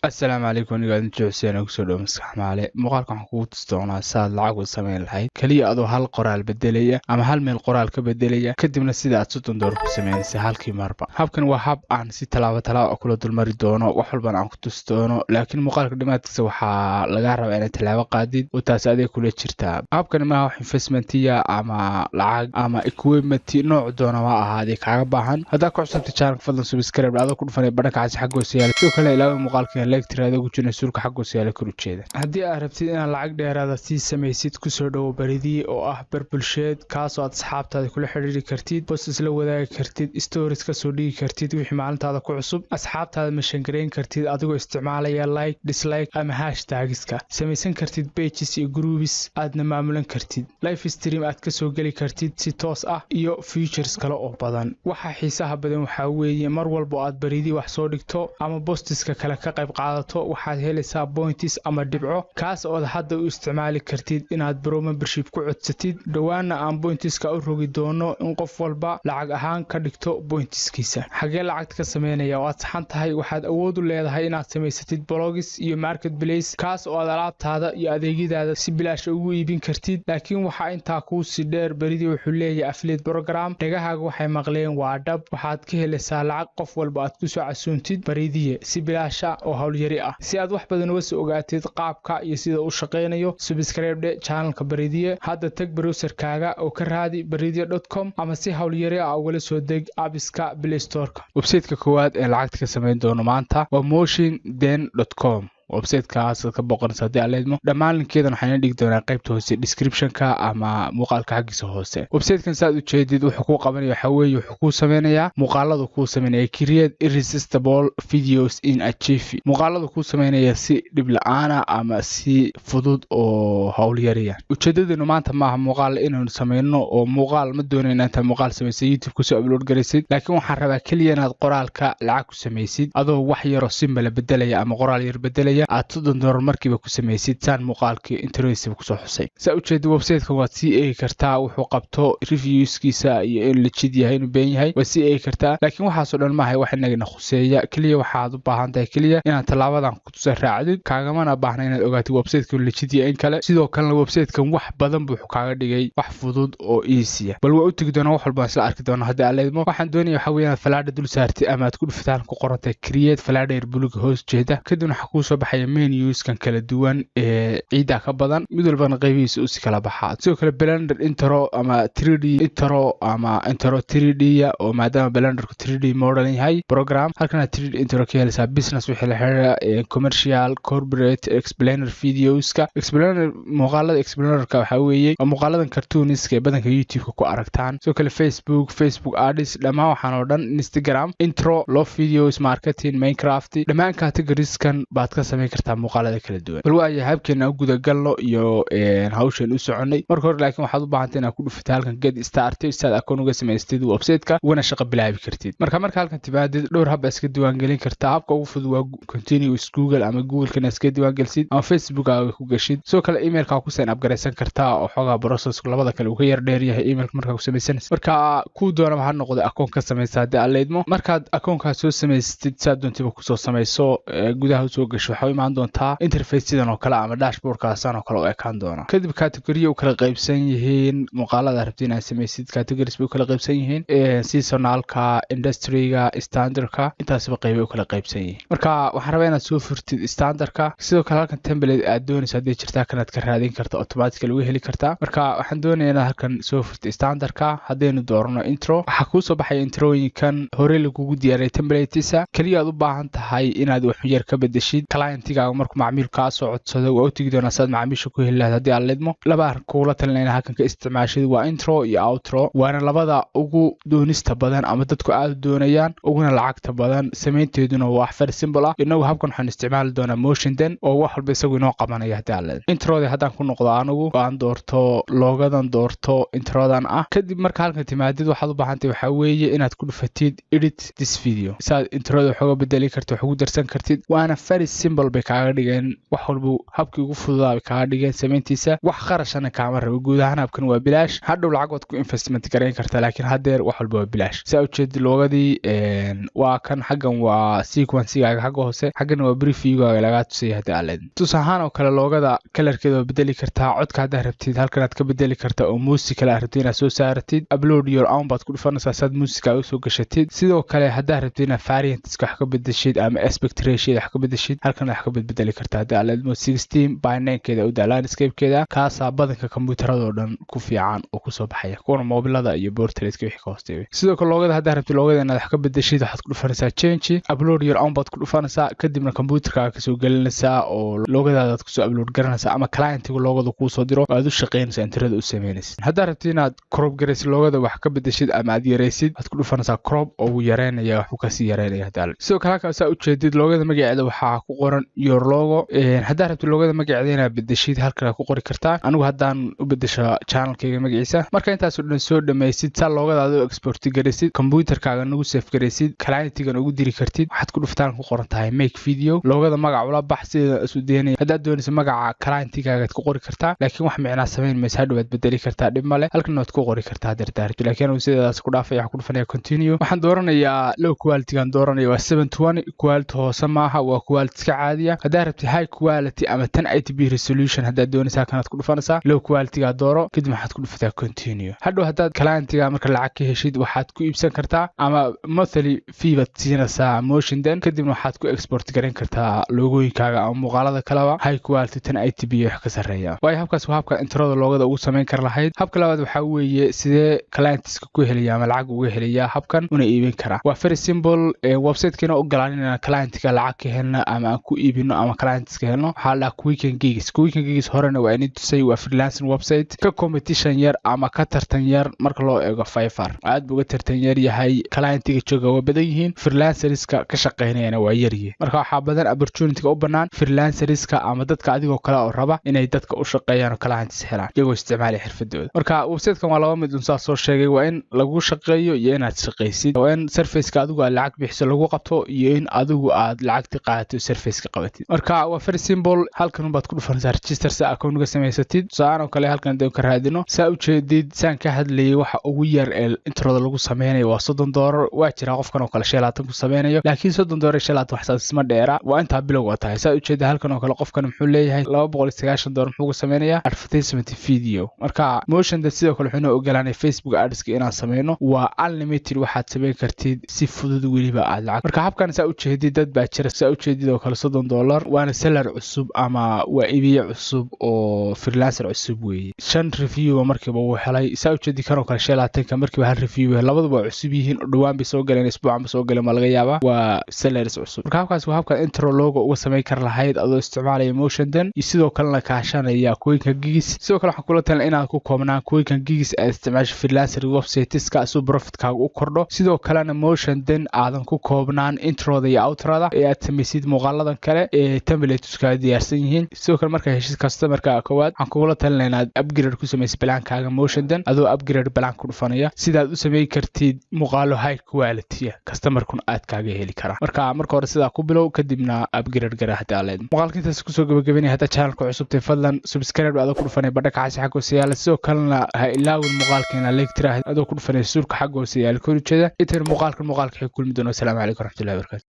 Asalaamu calaykum. Aniga Adin Jooseen, kusoo dhow Maskax Maale. Muuqaalka waxaan kugu tusi doonaa saad lacag u samayn lahayd keliya adoo hal qoraal bedelaya ama hal meel qoraal ka bedelaya, kadibna sida aad $30 ku samaynaysa halkii marba. Habkan waa hab aan si tallaabo tallaabo kula dulmari doono, wax walbana aan ku tusi doono, laakiin muuqaalka dhammaadkiisa waxaa lagaa rabaa inaad tallaabo qaadid oo taasi adiga kula jirtaa. Habkani maaha wax investmentiya ama lacag ama equipment nooc doona ma ahaadee kaaga baahan. Haddaa ku cusubta channelka, fadlan subscribe adoo ku dhufanaya badhanka cas xagga hoose yaala. Sidoo kale ilaawi muuqaalka like tiraada ugu jirna suulka xagga hoose yaala kor ujeeda. Haddii aad rabtid inaad lacag dheeraada sii samaysid, kusoo dhowo Baridii oo ah bar bulsheed kaasoo aad asxaabtaada kula xidhiiri kartid, post isla wadaagi kartid, stories kasoo dhigi kartid wixii maalintaada ku cusub, asxaabtaada mention garayn kartid adigoo isticmaalaya like, dislike ama hashtagska, samaysan kartid pages iyo groups aadna maamulan kartid, live stream aad kasoo geli kartid si toos ah iyo features kale oo badan. Waxa xiisaha badan waxaa weeye, mar walba aad Baridii wax soo dhigto ama postiska kale ka qayb qaadato, waxaad helaysaa points ama dhibco, kaas ood hadda u isticmaali kartid inaad pro membership ku codsatid. Dhowaana aan pointiska u rogi doono in qof walba lacag ahaan ka dhigto pointiskiisa. Xagee lacagta ka sameynaya? Oo aad saxan tahay. Waxaad awood u leedahay inaad samaysatid blogs iyo market place, kaas oo aad alaabtaada iyo adeegyadaada si bilaasha ugu iibin kartid. Laakiin waxaa intaa kuusii dheer, Beridii wuxuu leeyahay affiliate program. Dhegahaaga waxay maqleen waa dhab. Waxaad ka helaysaa lacag qof walba aad kusoo casuuntid Baridiye si bilaasha oo howlyari ah. Si aad wax badan uga soo ogaatid qaabka iyo sida u shaqaynayo, subscribe dhe channelka Baridiye. Hadda tag browserkaaga oo ka raadi baridiye.com ama si howlyari ah ugala soo deg appiska Play Storeka. Websiteka koowaad ee lacagta ka samayn doono maanta waa motianden.com. Websitekaas ka boqonaysa haddii aan leedmo. Dhammaan linkeedan waxaan dhigi doonaa qaybta hoose descriptionka ama muuqaalka xaggiisa hoose. Websitekan saad ujeedid wuxuu kuu qabanaya waxaa weeye, wuxuu kuu sameynayaa muuqaaladu kuu sameynaya create irresistible videos in a jiffy. Muuqaaladu kuu sameynaya si dhib la-aana ama si fudud oo howlyariya. Ujeedadeenu maanta maaha muuqaal inaynu sameyno, oo muuqaal ma doonayna intaad muuqaal samaysay YouTube kusoo upload garaysid, laakiin waxaan rabaa keliya inaad qoraalka lacag ku samaysid adoo wax yaroo simple bedelaya ama qoraal yar bedelaya, aad $30 markiiba ku samaysid, saan muuqaalkii introisiba kusoo xusay. Saa ujeeda, websiteka waad sii eegi kartaa wuxuu qabto, reviewskiisa iyo in legit yahay, inuu been yahay waad sii eegi kartaa. Laakiin waxaasoo dhan maahay wax inagana khuseeya. Keliya waxaad u baahan tahay keliya inaad tallaabadan kutusa raacdid. Kaagamana baahna inaad ogaatid websiteka legit yahay in kale. Sidoo kalena websitekan wax badan buu kaaga dhigay wax fudud oo easy. Bal waa u tegi doonaa, wax walba isla arki doona haddii aan leedmo. Waxaan doonaya waxa weeye inaad falaadha dul saartid ama aad ku dhufataan ku qorantay create, falaadha yar buluga hoos jeeda. Kadibna waxaa kuu soo baxaya menuskan kala duwan ee ciidda ka badan, mid walbana qaybihiisa usi kala baxaa. Sidoo kale Blender intro ama 3D intro ama intro 3D oo maadaama Blenderku 3D model yahay program, halkana 3D intro ka helaysaa. Business wixii la xiriira, commercial, corporate, explainer videoska, explainer, muuqaalada explainerka waxaa weeye waa muuqaaladan cartooniska ee badanka YouTube-ka ku aragtaan. Sidoo kale Facebook, Facebook ads, dhammaan waxaan oo dhan, Instagram intro, love videos, marketing, Minecraft, dhammaan categorieskan baad ka samayn kartaa muuqaalada kala duwan. Bal waaya habkeena u gudagalno iyo hawshan u soconay marka hore. Laakiin waxaad u baahantay inaad ku dhufatay halkan get started si aad akoon uga samaystid websiteka ugana shaqo bilaabi kartid. Marka halkan timaadid, dhowr hab baa iska diiwaangelin kartaa. Habka ugu fudud waa continue with Google ama Google-kana iska diiwaangelisid ama Facebook-aaga ku gashid. Sidoo kale emailka ku sign up garaysan kartaa, oo xoogaa processku labada kale uu ka yar dheer yahay emailka markaa ku samaysanaysa. Marka kuu doonaba ha noqdo, akoon ka samaysa haddii aad leydmo. Markaad akoonkaa soo samaystid, saad doontiba kusoo samayso, gudaha usoo gasho, waxaa u imaan doontaa interface sidan oo kale ama dashboardkaasan oo kale u ekaan doona. Kadib category u kala qaybsan yihiin muuqaalada rabti inaad samaysid. Categories bay u kala qaybsan yihiin: seasonalka, industryga, standardka, intaasba qaybay u kala qaybsan yihiin. Marka waxaan rabaa inaad soo furtid standardka. Sidoo kale halkan template aad doonayso haddii jirtaa, kanaad ka raadin karta, automatically uga heli kartaa. Marka waxaan doonaya inaad halkan soo furtid standardka. Haddaynu doorno intro, waxaa kuu soo baxaya introoyinkan hore lagugu diyaariyay templatesa. Keliya aad u baahan tahay inaad wax yar ka bedeshid clientigaaga markuu macmiil kaa soo codsado. Waa u tegi doonaa saad macaamiisha ku heli lahayd haddii aad lidmo. Laba arrin kugula talina inaad halkan ka isticmaashid waa intro iyo outro, waana labada ugu doonista badan ama dadku aada u doonayaan, uguna lacagta badan. Samaynteeduna waa wax very simple ah. Inagu habkan waxaan isticmaali doonaa Motion Den oo wax walba isagu inoo qabanaya haddii aad leedahay. Introda haddaan ku noqdo anigu oo aan doorto logodan, doorto introdan ah. Kadib marka halkan timaadid, waxaad u baahantay waxaa weeye inaad ku dhufatid edit this video, saad introda wax uga bedeli kartid, wax ugu darsan kartid. Waana very simple. Simple bay kaaga dhigeen wax walba, habkii ugu fududaa bay kaaga dhigeen samayntiisa. Wax kharashana kaama rabo. Guud ahaan habkan waa bilaash. Hadhow lacag waad ku investment garayn kartaa, laakiin haddeer wax walba waa bilaash. Saa ujeedi, logodii waa kan. Xaggan waa sequencegaaga xagga hoose, xaggana waa previewgaaga lagaa tusaya. Haddii aad leedahay, tus ahaan oo kale, logoda colorkeeda waa bedeli kartaa. Codka haddaad rabtid, halkanaad ka bedeli kartaa oo music kale aad rabtid inaad soo saaratid, upload your own baad ku dhufanaysaa saad musica usoo gashatid. Sidoo kale haddaad rabtid inaad variantska wax ka bedeshid ama aspect ratio wax ka bedeshid, halkan wax ka bedbedeli kartaa. Haddii aad leedahay, 16:9keeda u daa, landscapekeeda kaasaa badanka kombiyuutaradoo dhan ku fiican oo kusoo baxaya, kuwana moobilada iyo portraitka wixii ka hoosteeya. Sidoo kale logoda, haddaad rabtid logoda inaad wax ka bedeshid, waxaad ku dhufanaysaa change, upload your own baad ku dhufanaysaa, kadibna kombiyuutarkaaga kasoo gelinaysaa oo logodaadaad kusoo upload garanaysaa, ama clientiga logoda kuusoo diro oo aad u shaqaynaysaa introda u sameynaysid. Haddaad rabtid inaad crop garaysid, logoda wax ka bedeshid ama aad yaraysid, waxaad ku dhufanaysaa crop oo uu yareynaya, waxbuu kasii yareynaya. Haddaa sidoo kale halkaa saa ujeedid, logoda magaceeda waxaa ku qoran your logo. Haddaad rabtid logoda magaceeda inaad bedeshid, halkan ku qori kartaa. Anigu haddaan u bedesho channelkayga magaciisa. Marka intaasoo dhan soo dhammaysid, saa logodaada u export garaysid, kombyuutarkaaga nagu save garaysid, clientigan ugu diri kartid, waxaad ku dhuftaan ku qoran tahay make video. Logoda magac ula bax sideeda isu deynaya. Haddaad doonayso, magaca clientigaaga ku qori kartaa, laakiin wax micnaa samayn maysa. Hadhow waad bedeli kartaa, dhib male. Halkan waad ku qori kartaa dardaarto, laakiin anigu sideedaas ku dhaafaya. Waxaan ku dhufanaya continue. Waxaan dooranayaa low quality-gaan dooranaya, waa 720, quality hoose maaha, waa quality iska caadiya. Haddaad rabtid high quality ama 1080p resolution haddaad doonaysaa, kanaad ku dhufanaysaa. Low quality-gaa dooro, kadib waxaad ku dhufataa continue. Hadhow haddaad clientiga marka lacag ka heshid, waxaad ku iibsan kartaa ama monthly fee baad siinaysaa Motion Den, kadibna waxaad ku export garan kartaa logooyinkaaga ama muuqaalada kaleba high quality 1080p wax ka sarreeya. Waayo, habkaas waa habka introda logoda ugu samayn kar lahayd. Habka labaad waxaa weeye, sidee clientska ku helaya ama lacag uga helaya habkan una iibin karaa? Waa very simple. Websitekiina ogolaan inaan clientka lacag ka helno ama aan ku iibino ama clientska helno waxaa la dhahaa Quicken Gigs. Quicken Gigs horena waa idin tusay. Waa freelancing website ka competition yar ama ka tartan yar marka loo eego Fiverr. Aad buu uga tartan yar yahay. Clientiga jooga waa badan yihiin, freelancerska ka shaqeynayana waa yar yihiin. Marka waxaa badan opportunityga u bannaan freelancerska ama dadka adigoo kale oo raba inay dadka u shaqeeyaan oo clients helaan iyagoo isticmaalaya xirfadooda. Marka websitekan waa laba mid un saa soo sheegay: waa in lagu shaqeeyo iyo inaad shaqaysid. Waa in serviceka adigu aad lacag bixiso lagu qabto iyo in adigu aad lacagti qaadato serviceka qabatid. Marka waa very simple. Halkan baad ku dhufanaysaa register si account uga samaysatid. Tusaalaan oo kale, halkan hadaan ka raadino, saa ujeedid, saan ka hadlayay, waxa ugu yar ee introda lagu sameynayo waa $30. Waa jiraa qofkan oo kale 25 ku sameynayo, laakiin $30 iyo 25 wax saas isma dheera, waa intaa bilowga tahay. Saa ujeeda, halkan oo kale qofkan muxuu leeyahay? $290 muxuu ku sameynayaa? Advertisement video. Marka Motion Den sidoo kale wuxuu noo ogolaanay Facebook adska inaan sameyno. Waa unlimited, waxaad sameyn kartid si fudud weliba aad lacag. Marka habkan saa ujeedid, dad baa jira saa ujeedid oo kale $30, waana seller cusub ama waa iibiye cusub oo freelancer cusub weeye. Shan review markiiba wuu helay. Saa ujeedid, kan oo kale 25-ka markiiba hal review. Labaduba waa cusub yihiin oo dhowaan bay soo galeen, isbuucan ba soo galeen waa laga yaabaa. Waa sellers cusub. Marka habkaas waa habka intro logo uga samayn kar lahayd adoo isticmaalaya Motion Den iyo sidoo kalena kaashanaya Quicken Gigs. Sidoo kale waxaan kula talin inaad ku koobnaan Quicken Gigs, aad isticmaasho freelancer websiteska si profitkaaga u kordho. Sidoo kalena Motion Den aadan ku koobnaan introda iyo outroda ee aad samaysid muuqaaladan kale ee templateska diyaarsan yihiin. Sidoo kale markaa heshid customerka koowaad, waxaan kugula talin inaad upgrade ku samaysid plankaaga Motion Den, adoo upgrade plan ku dhufanaya, sidaad u samayn kartid muuqaalo high quality, customerkuna aad kaaga heli karaa. Marka marka hore sidaa ku bilow, kadibna upgrade gara. Haddii aad leedahay, muuqaalka intaas kusoo gabagabanaya. Haddaa channelka cusubtay, fadlan subscribe adoo ku dhufanaya badhaka xasi xagga hoose yaala. Sidoo kalena ha ilaawin muuqaalka inaad like tiraahid adoo ku dhufanaya suulka xagga hoose yaala kor ujeeda. Intan muuqaalkan muuqaalka xig kulmi doono. Asalaamu calaykum waraxmatullahi wabarakatu.